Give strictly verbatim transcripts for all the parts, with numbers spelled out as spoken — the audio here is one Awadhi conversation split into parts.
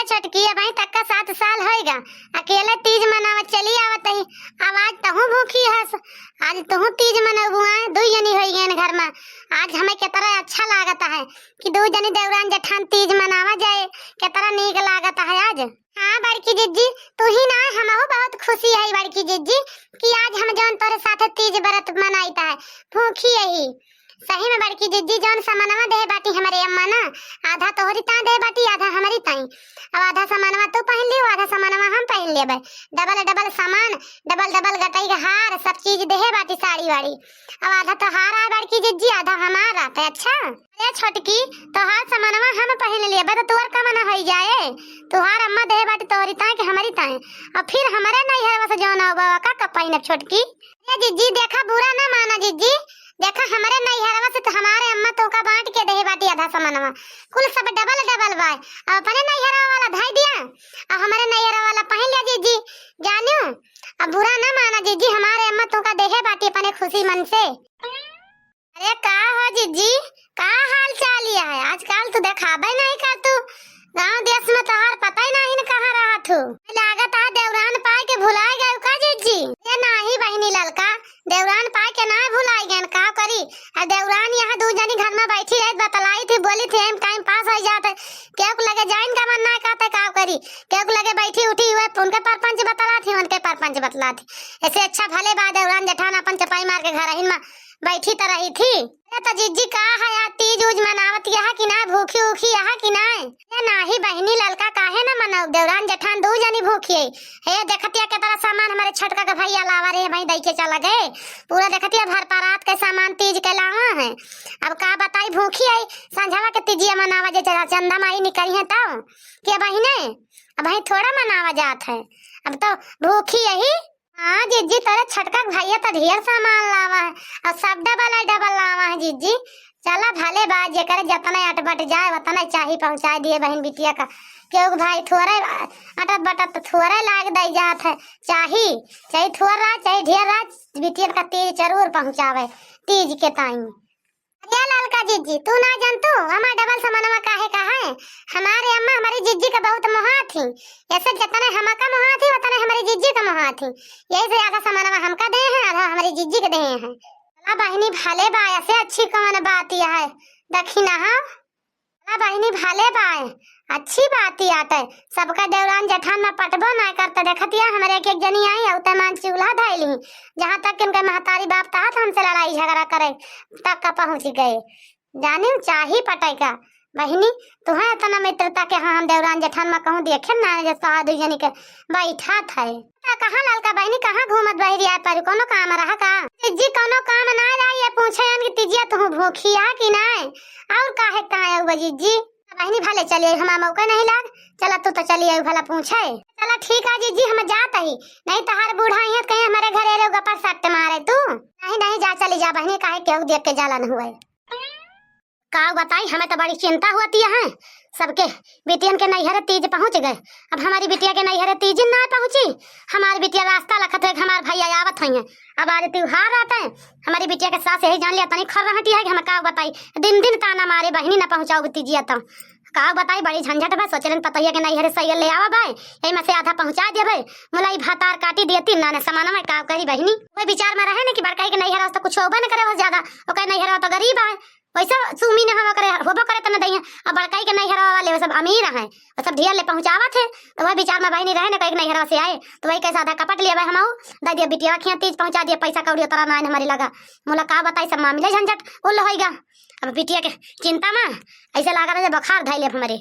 छोटकी, अबहीं तक का सात साल होइगा, अकेले तीज मनावत चली आवत ही। अब आज तहूँ भूखी हस, आज तहूँ तीज मनउबू। आए दुई जनी होइ गएन घर मा। आज हमें केतरा अच्छा लागत है कि दुई जनी देवरान जेठान तीज मनावा जाए, केतरा नीक लागत है आज। हाँ बड़की जिज्जी, तू ही ना, हमहू बहुत खुशी है बड़की जिज्जी कि आज हम जौन तोरे साथे तीज व्रत मनाइत है, भूखी यही। सही में बड़की जिज्जी, जौन समनवा देहे बाटी हमरे अम्मा ना, आधा तोहरी ताई देहे बाटी, आधा हमरी ताई। अब आधा समनवा तू पहिन लियो, आधा समनवा हम पहिन लेबे। डबल डबल सामान, डबल डबल गटई के हार, सब चीज देहे बाटी, साड़ी वाड़ी। अब आधा तोहार आए बड़की जिज्जी, आधा हमार आते। अच्छा, अरे छोटकी, तोहार समनवा हम पहिन लेबे तो तोहर कम ना होई जाए। तोहार अम्मा देहे बाटी तोहरी ताई के हमरी ताई। अब फिर हमरे नैहरवा से जौन आउबा का का पहिनब छोटकी? ए जिज्जी, देखा, बुरा ना माना जिज्जी, देखा, हमरे नैहरवा से तो हमारे अम्मा तोका बांट के देहे बाटी आधा समनवा, कुल सब डबल डबल बाय। अब अपने नैहरवा वाला धाई दिया, अब हमरे नैहरवा वाला पहिन लिया जिज्जी, जानियो। अब बुरा ना माना जिज्जी, हमारे अम्मा तोका देहे बाटी अपने खुशी मन से। अरे का हो जिज्जी, का हाल चाल है? आजकल तू देखाबे नहीं का तू? गांव देश में तोहार पता ही नहीं न कहाँ रहत हो। लागत है देवरान पाए के भुलाए गए का जिज्जी? ये नाही बहिनी ललका, देवरान पाए के ना भुलाए गए, का करी? आ देवरान यहाँ दू जनी घर में बैठी रही, बतलाई थी, बोली थी, "हम टाइम पास हो जात है।" केहू के लगे जाइन का मन ना कहते, का करी? केहू के लगे बैठी उठी हुए, उनके परपंच बतला थी, उनके परपंच बतला थी। ऐसे अच्छा भले बा देवरान जेठान अपन चपाई मार के घर ही में बैठी त रही थी। अरे त जिज्जी का है यार, तीज उज मनावत यहा कि ना, भूखी उखी यहा कि ना? ए नाही बहिनी ललका, काहे ना मनाऊ, देवरान जेठान दू जनी भूखी है। हे देखतिया केतना सामान हमरे छोटका के भैया लावा रहे, भाई दई के चला गए। पूरा देखतिया भर परात के सामान तीज के लावा है। अब का बताई, भूखी है, संझवा के तीजिया मनावा जे चला चंदा माई निकली है तब के बहिने, अब भाई थोड़ा मनावा जात है, अब तो भूखी यही। हाँ जिज्जी, तोरे छोटका के भैया तो ढेर सामान लावा है और सब डबल है, डबल लावा है जिज्जी। चला भले बा, जेकरे जतने अटबट जाए उतने चाही पहुँचाए दिए बहिन बिटिया का। केहू के भाई थोड़े अटत बटत तो थोड़े लाग दई जात है, चाही, चाहे थोड़ रहा चाहे ढेर रहा, बिटियन का तीज जरूर पहुँचावे तीज के ताई। अरे ललका जिज्जी, तू ना जानतू, हमार डबल समनवा काहे का है? हमारे अम्मा हमारी जिज्जी का बहुत मोहा थी, ऐसे जितने हमका मोहा थी उतने हमारी जिज्जी का मोहा थी। यही से आधा समनवा हमका दे हैं, आधा हमारी जिज्जी के दे हैं। चला बहिनी भले बा, ऐसे अच्छी कौन बात यह है, दखिना हाँ। चला बहिनी भले बा, अच्छी बात ही आटे। सबका देवरान जेठान में पटबो ना करते, देखतिया हमारे एक एक जनी आई और तमान चूल्हा धैली, जहाँ तक कि उनके महतारी बाप तहत हमसे लड़ाई झगड़ा करे तक का पहुँच गए। जाने चाही पटाई का बहिनी, तुहें इतना मित्रता के हाँ हम देवरान जेठान में कहूँ देखे ना, जब तो दू जनी के बैठा थे। त कहाँ ललका बहिनी, कहाँ घूमत बहिरी आए पर कोनो काम रहा का? जिज्जी कोनो काम ना रहा, ये पूछे हन कि तिजिया तुहू भूखी आ कि नाय? और काहे ताए हुआ जिज्जी? बहिनी भले चली आई, हमार मौका नहीं लाग, चला तू तो चली आई भला पूछे। चला ठीक है जिज्जी, हम जात ही, नहीं तहार बूढ़ा आई है तो कहीं हमारे घरे रे गपर सट मारे तू। नहीं नहीं जा चली जा बहिनी, काहे केहू देख के जाला न हुए। का बताई, हमें तो बड़ी चिंता होती है। सबके बिटियन के नैहरे तीज पहुँच गए, अब हमारी बिटिया के नैहरे तीज ना पहुँची। हमारी बिटिया रास्ता लखत है कि हमार भैया आवत हैं, अब आज त्योहार रहता है। हमारी बिटिया के सास यही जान लिया तनी खर रहती है कि हम का बताई, दिन दिन ताना मारे बहिनी ना पहुँचाओ तीजिया तो। का बताई, बड़ी झंझट बा। सोचलन पतैया के नैहरे सैया ले आवा बाय, यही में से आधा पहुँचा देबे, मुलाई भातार काटी दिए तीन नाने सामान में। का करी बहिनी, वही विचार में रहे न कि बड़काई के नैहरा से तो कुछ होबे न करे, बहुत ज्यादा ओकर नैहरा तो गरीब है, वैसे सुमी न होबो करे, होबो करे त न दइहें। अब बड़काई के नैहरवा वाले वो सब अमीर हैं, वो सब ढेर ले पहुँचावत है। तो वह विचार में बहिनी रहे न, कहीं नैहरवा से आए तो वही कैसे आधा कपट लिया भाई हम आऊ, दे दिया बिटिया खिया तीज पहुँचा दिया, पैसा कौड़ी उतरा ना हमारे लगा। मोला का बताई, सब मामले झंझट उल होइगा। अब बिटिया के चिंता में ऐसे लागा रहे बुखार धैले अब हमारे।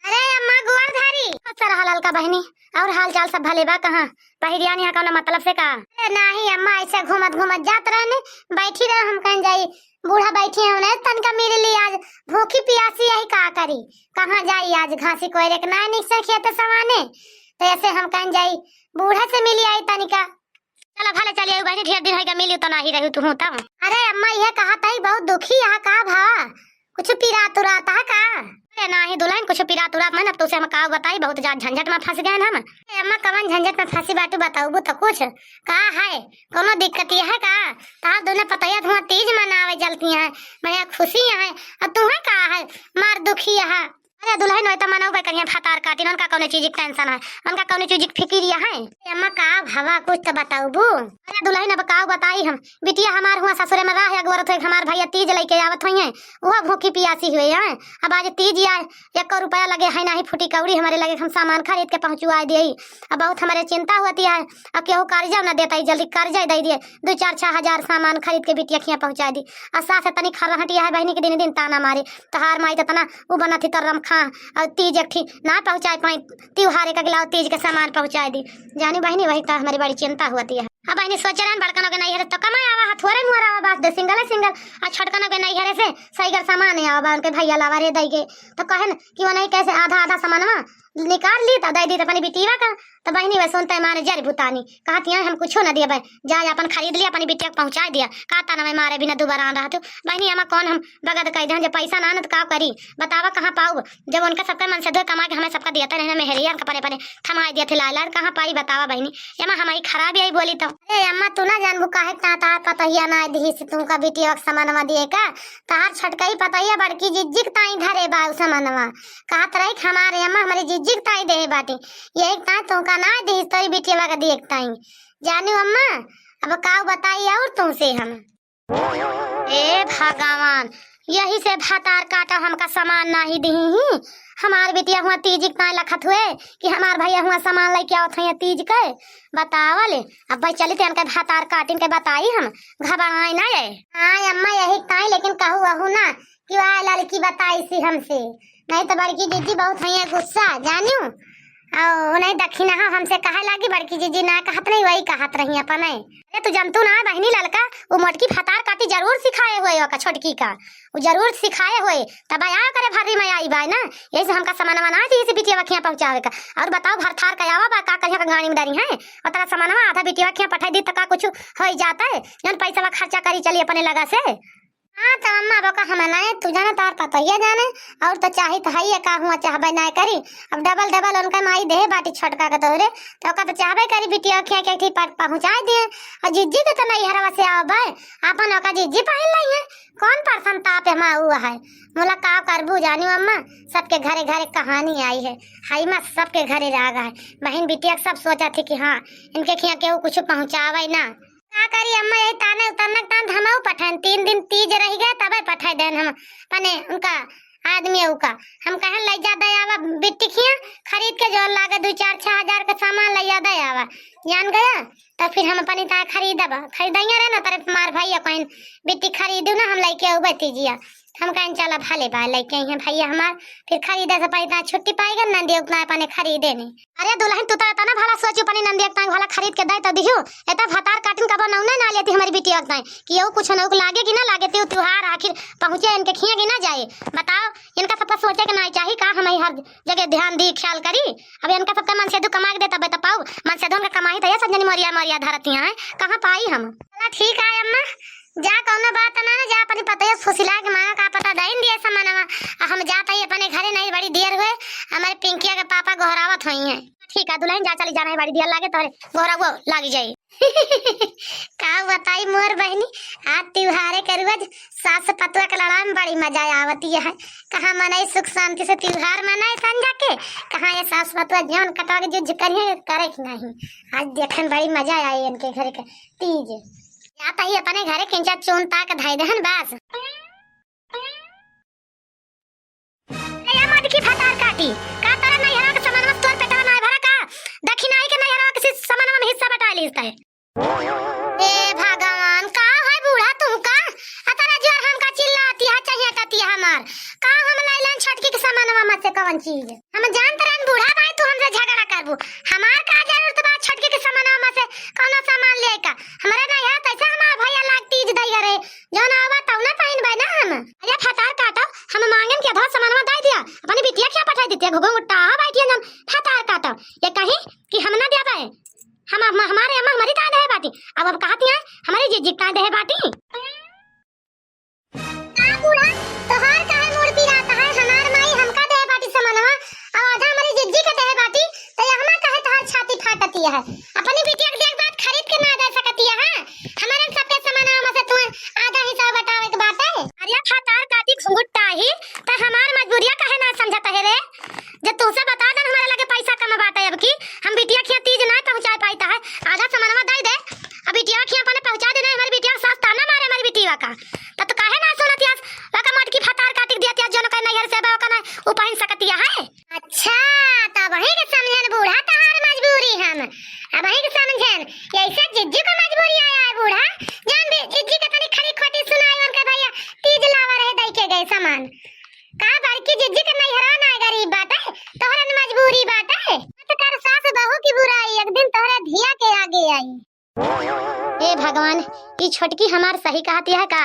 अरे अम्मा गोड़ धारी। अच्छा रहा ललका बहिनी, और हाल चाल सब भले बा? कहाँ पहिरियान यहाँ कौनो मतलब से का? अरे नाही अम्मा, ऐसे घूमत घूमत जात रहने, बैठी रहे, हम कहें जाई बूढ़ा बैठी है उन्हें तनका मिल ली, आज भूखी पियासी यही का करी, कहाँ जाई, आज घासी कोयरे के नाय निकसे खेत सवाने, तो ऐसे हम कहें जाई बूढ़ा से मिली आई तनिका। चला भले चली आयु बहिनी, ढेर दिन होइगा मिली तो नाही रहू तू तब। अरे अम्मा, यह कहा तई बहुत दुखी यहाँ का भा, कुछ पिरात उरात है का? अरे नाही दुल्हन, कुछ पिरात उरात नहीं, अब तुसे हम का बताई, बहुत ज्यादा झंझट में फंस गए हम। अरे अम्मा, कवन झंझट में फंसी बाटू, बताऊबू तो कुछ। का है, कोनो दिक्कत यह है का? तार दोनों पतैया धुआं तीज मनावे चलती हैं, बढ़िया खुशी है, और तुम्हें का है, मार दुखी है। अरे दुलहिन, वही त मनउबे करिहैं भतार काटिन, उनका कौनो चीज क tension है, उनका कौनो चीज क फिकिरिया है। ए अम्मा, का भवा, कुछ त बताउबू? अरे दुलहिन, अब का बताई हम, बिटिया हमार हुआँ ससुरे में रहे अगोरत होइहैं, हमार भइया तीज लइके आवत होइहैं, उहो भूखी पियासी हुए हैं। अब आज तीज आए, एको रुपया लगे है नाहीं फूटी कौड़ी हमरे लगे, हम सामान खरीद के पहुँचवाइ देई। अब बहुत हमरे चिंता होती है, अब केहू कर्जा न देता ही, जल्दी कर्जा ही दइ दिए, दुइ चार छह हजार सामान खरीद के बिटिया खियाँ पहुँचाइ दी। आ सास तनी खरहटिया है बहिनी, के दिन दिन ताना मारे, तोहार माई त तना उ बनत ही तरम खा, और तीज एक ठी ना पहुँचाइ पाई, त्योहार एक अगला तीज के सामान पहुँचाइ दी। जानी बहिनी, वही त हमरी बड़ी चिंता होती है। अब बहिनी सोचे रहन बड़कन के नैहरे त कमाए आवा, हथुआरे मुहर आवा, बस दे single है single। आ छोटकन के नैहरे से सैगर सामान आवा बा, उनके भइया लावा रे दइ गे। त कहन कि वो नहीं कैसे आधा आधा सामानवा निकाल ली त दइ दी त अपनी बिटिया का। त बहिनी वह सुनते मारे जर बुतानी, कहती हैं हम कुछो न देबे, जा अपन खरीद लिया, अपनी बिटिया के पहुँचाइ दिया। का ताना में मारे बिना दुबारा रहत हो। बहिनी, एमा कौन हम बगद कइ देहन, जब पैसा ना न त का करी, बतावा कहाँ पाउब? जब उनका सबका मन से दो कमा के हमें सबका दिया था, नहीं ना मेहरिया उनका पने पने थमाइ दिया थे लाए लाए, कहाँ पाई बतावा बहिनी? एमा हमारी खराबी आई बोली तो। अरे अम्मा, तू ना जानबू काहे ता तार पतहिया ना दिहिस तुमका बिटिया के सामानवा दिए का? तार छोटकई पतहिया बड़की जिज्जी के ताई धरे बा उ सामानवा। कहत रही कि हमारे अम्मा हमरे जिज्जी के ताई देहे बाटी, यही ताई तुमका ना दिहिस, तोरी बिटिया का दिए के ताई। जानू अम्मा, अब काउ बताई और तुमसे हम। ए भगवान, यही से भतार काटा हमका सामान नाही दिही। हमार बिटिया हुआँ तीज के ताई लखत हुए कि हमार भइया हुआँ सामान लइके आवत हैं तीज के। बतावल, अब भाई चली तेन के भतार काटिन के बताई हम, घबराई ना ये। हाँ अम्मा, यही ताई, लेकिन कहू अहू ना कि वह लड़की बताई सी हमसे, नहीं तो बड़की जिज्जी बहुत है गुस्सा, जानियो। और उन्हें दखिनहा हमसे कहे लागी, बड़की जिज्जी ना कहत नहीं, वही कहत रही अपने। अरे तू जनतू ना बहिनी ललका, वो मोटकी भतार काटी जरूर सिखाए हुए ओका छोटकी का, वो जरूर सिखाए हुए, तब आया करे भर्री में आई बाय ना, यही से हमका सामानवा ना चाहिए से बिटिया खियाँ पहुँचावे का। और बताओ भरथार का आवा बा का कहिया का गाड़ी में डरी है, और तेरा सामानवा आधा बिटिया खियाँ पठाई दी तो का कुछ हो ही जाता है, जौन पैसा खर्चा करी चली अपने लगा से। हाँ, त अम्मा, अब ओका हम नाय, तू जाने, तार पतोहिया जाने, और त चाही त हइये का हुआ चाहबे नाय करी। अब डबल डबल उनका माई देहे बाटी छोटका के तोहरे, त ओका त चाहबे करी बिटिया खिया के एक ठी पट पहुँचाइ दिए। और जिज्जी के त नैहरवा से आवबे, आपन ओका जिज्जी पहिन लइहे। कौन परसन ताप एमा हुआ है? मोला का करबू जानियो अम्मा, सबके घरे घरे कहानी आई है। हाई मा सबके घरे राग है। बहिन बिटिया के सब सोचा थी कि हाँ, इनके खिया केहू कुछ पहुँचावे ना। का करी अम्मा, यही ताने उतरने के तान हमहू पठाएन, तीन दिन तीज रहि गए तबे पठाए देन हम अपने उनका आदमी उका। हम कहन लइ जा दे आवा बिट्टी खिया, खरीद के जोर लागे दुइ चार छह हजार के सामान लइ जा दे आवा, जान गया। तो फिर हम अपनी ताए खरीदब, खरीदैया रहे ना, तरे मार भइया कहिन बिट्टी खरीदू ना, हम लइके अउबे तीजिया। हम कहन चला भले बा, लइके अइहें भइया हमार, फिर खरीदे से पहिले ताए छुट्टी पाइगन, नंदिया उतना अपने खरीदे नहीं। अरे दुलहिन, तू तो एतना भला सोचू, अपनी नंदिया के ताई भला खरीद के दे तो दिहू। एता भतार काटिन कबो नौने ना लेती हमरी बिटिया के ताई, कि यहू कुछ नौक लागे कि ना लागे, त्यू त्योहार आखिर पहुँचे, इनके खिया कि ना जाए। बताओ, इनका सबका सोचे के ना चाही का, हम ही हर जगह ध्यान दी, ख्याल करी। अब इनका सबका मन से दू कमा के दे तबे तो पाऊ, मन से दू उनका कमाई तो ये सब जनी मोरिया मोरिया धरती हैं, कहाँ पाई हम? चला ठीक है अम्मा, जा कौनो बात ना, जा अपनी पतोहिया फुसिला के मांगा का पता दइन दिए सामानवा। आ हम जात हई अपने घरे, नहीं बड़ी देर हुए, हमारे पिंकिया के पापा गोहरावत होइहैं। ठीक है दुलहिन, जा चली जाना है, बड़ी देर लागे तोहरे गोहरावो लागी जाई। का बताई मोर बहिनी, आज त्योहारे के रोज सास पतुआ के लड़ाई में बड़ी मजा आवती है। कहाँ मनई सुख शांति से त्योहार मनाए संझा के, कहाँ ये सास पतुआ जौन कटवा के जुझ करिए करे कि नहीं। आज देखन बड़ी मजा आई इनके घर के तीज। या त ही अपने घरे किंचा चून ताक धइ देहन बस। ए, या मटकी फटार काटी, का तोरे नैहरा के समनवा से तोर पेटवा नाय भरा का? दखिनाई के नैहरा के सी-, समनवा में हिस्सा बटाय लीस तै। ए भगवान, का है बूढ़ा तुमका? अतना जोर हमका चिल्लाती है, चहियाटती है हमार। का हम लैलन छोटकी के समनवा में से कौन चीज? हम जानत रहन बूढ़ा भाई तू हमसे झगड़ा करबू। हमार का जरूरत बा छोटकी के समनवा में से कौनो सामान लेका? हमरे नैहरा तैसे हमार भैया लाग तीज दई करे। जौन आवा तौने पहिनबे ना हम। अरे फतार काटो, हम मांगेन के अधवा सामानवा दे दिया, अपनी बिटिया क्या पठाई देती है, घुघुन उठा हो बैठी है जौन फतार काटो। ये कहीं कि हम ना देबे, हम, हम, हमारे अम्मा हमारी ताय देहे बाटी, अब, अब कहती हैं हमारी जिज्जी ताय देहे बाटी। का बूढ़ा, तोहार काहे मूड़ पिरात है? हमार माई हमका देहे बाटी सामानवा, और आधा हमारी जिज्जी के देहे बाटी, तो यहमा काहे तोहार छाती फाटती है? अपनी बिटिया के देख बात खरीद के ना दे सकती है, हाँ? हमारे सबके सामानवा में से तू आधा हिस्सा बटावे के बात है। अरे फतार काटी घुंघुट्टा ही, तो हमार मजबूरिया काहे ना समझता है रे? अच्छा, तब वही के समझेन बूढ़ा तहार मजबूरी हम। अब वही के समझेन, ऐसे जिज्जी को मजबूरी आया है बूढ़ा। जान भी जिज्जी के तनी खरी खोटी सुनाई, उनके भैया तीज लावा रहे दई के गए सामान। का बड़की जिज्जी के नैहरा ना गरीब बाटे, तोहरे न मजबूरी बाटे। मत कर सास बहू की बुराई, एक दिन तोहरे धिया के आगे आई। ए भगवान, ई छोटकी हमार सही कहत यह का?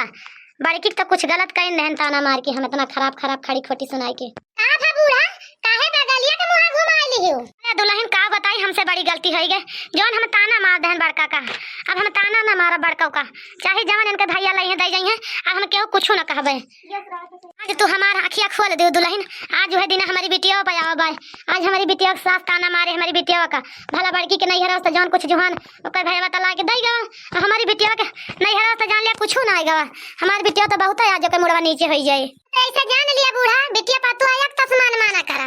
बड़की त कुछ गलत कइन रहन ताना मार के हम इतना खराब खराब खड़ी खोटी सुनाई के। का भा बूढ़ा, काहे बगलिया के मुँह घुमाई लिहियो? अरे दुलहिन का बताई, हमसे बड़ी गलती होई गए, जौन हम ताना मार दहन बड़का का। अब हम ताना ना मारब बड़का का, चाहे जवन इनके भैया लइहे दई जइहे, अब हम केहू कुछू ना कहबे। आज तू हमार आँखिया खोल दे दुलहिन, आज उहे दिन हमारी बिटिया पे आवा बाय। आज हमारी बिटिया के सास ताना मारे हमारी बिटिया का, भला बड़की के नैहरा से जौन कुछ जुहान ओकर भैया तला के दई गवा, हमारी बिटिया के नैहरा से जान लिया कुछू ना आई गवा। हमारी बिटिया तो बहुत है आज ओकर मुड़वा नीचे होई जाए। तो ऐसे जान लिया बूढ़ा, बिटिया पतोह एक तसमान माना करा।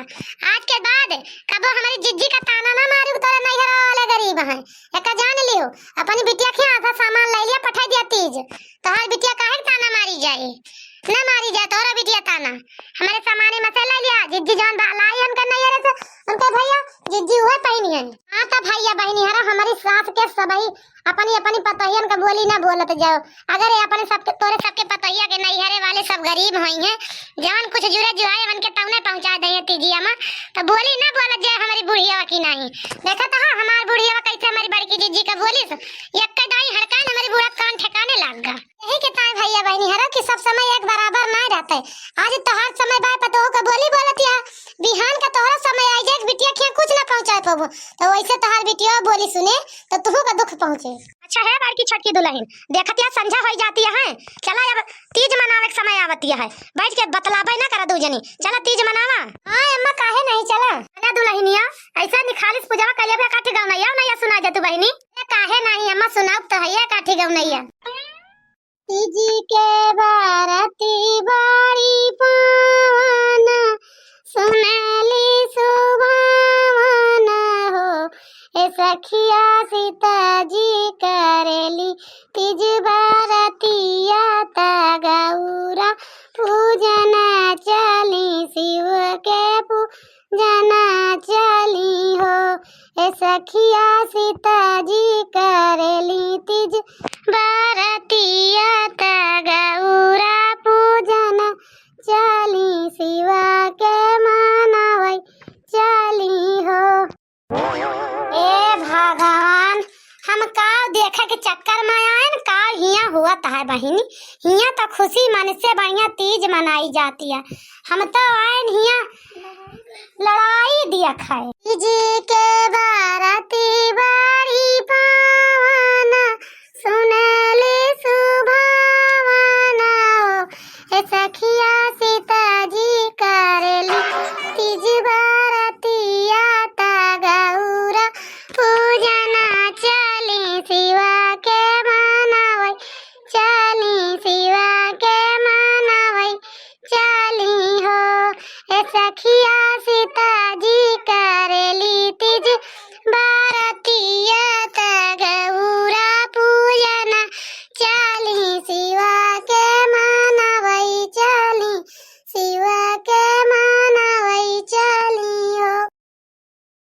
आज के बाद कबो हमारी जिज्जी का ताना ना मारू, तोरे नैहरा वाले गरीब हैं, एका जान लियो। अपनी बिटिया के आधा सामान ले लिया, पठाई दिया तीज। तोहार बिटिया काहे के ताना मारी जाए? ना मारी जाए तोहरा बिटिया ताना। हमारे सामाने में से ले लिया, जिज्जी जौन बा-, लाई उनका नैहरे से, उनके भैया, जिज्जी उहे पहिनी है। हाँ तो भैया बहिनी हरा, हमारी सास के सबही अपनी अपनी पतोहियन का बोली ना बोलत जाओ। अगर ये अपने सबके, तोरे सबके पतोहिया के नैहरे वाले सब गरीब होई हैं, जवन कुछ जुरे जुआए उनके तौने पहुँचा दे तीजिया में, तो बोली ना बोलत जाए हमारी बुढ़िया की नहीं। देखा तो हाँ, हमार बुढ़िया कैसे हमारी बड़की जिज्जी का बोली से, एक दाई हड़कान हमारी बूढ़ा कान ठिकाने लाग गा। यही के ताई भैया बहिनी हरा कि सब समय एक बराबर ना रहते। आज तोहार समय बाय पतोह का बोली बोलत या, बिहान का तोहरा समय आई जाए कि बिटिया खिया कुछ ना पहुँचा पाबो, तो वैसे तोहार बिटिया बोली सुने तो तुहू का दुख पहुँचे। अच्छा है बड़की छोटकी दुलहिन, देखत या संझा होई जाती है, चला अब तीज मनावे के समय आवत है, बैठ के बतलाबे ना करा दू जनी, चला तीज मनावा। हाँ अम्मा, काहे नहीं, चला। अरे दुलहिनिया, ऐसे निखालिस पूजवा कइले बे, काठी गौनैया, नैया सुना जा तू बहिनी। ए, काहे नहीं अम्मा, सुनाउब तो है ये काठी गौनैया। तीज के बरती बड़ी पावन, सुनली सुभावन हो। ए सखिया सीता जी करेली तीज बरतिया, त गौरा पूजन चली, शिव के पूजन चली हो। ए सखिया सीता जी करेली तीज बरतिया, त गौरा पूजन चली, शिवा के मनावै चली हो। ए भगवान, हम का देखे के चक्कर में आएन, का हियाँ हुआ है बहिनी? हियाँ तो खुशी मन से बढ़िया तीज मनाई जाती है, हम तो आएन हियाँ लड़ाई दिया खाए। तीज के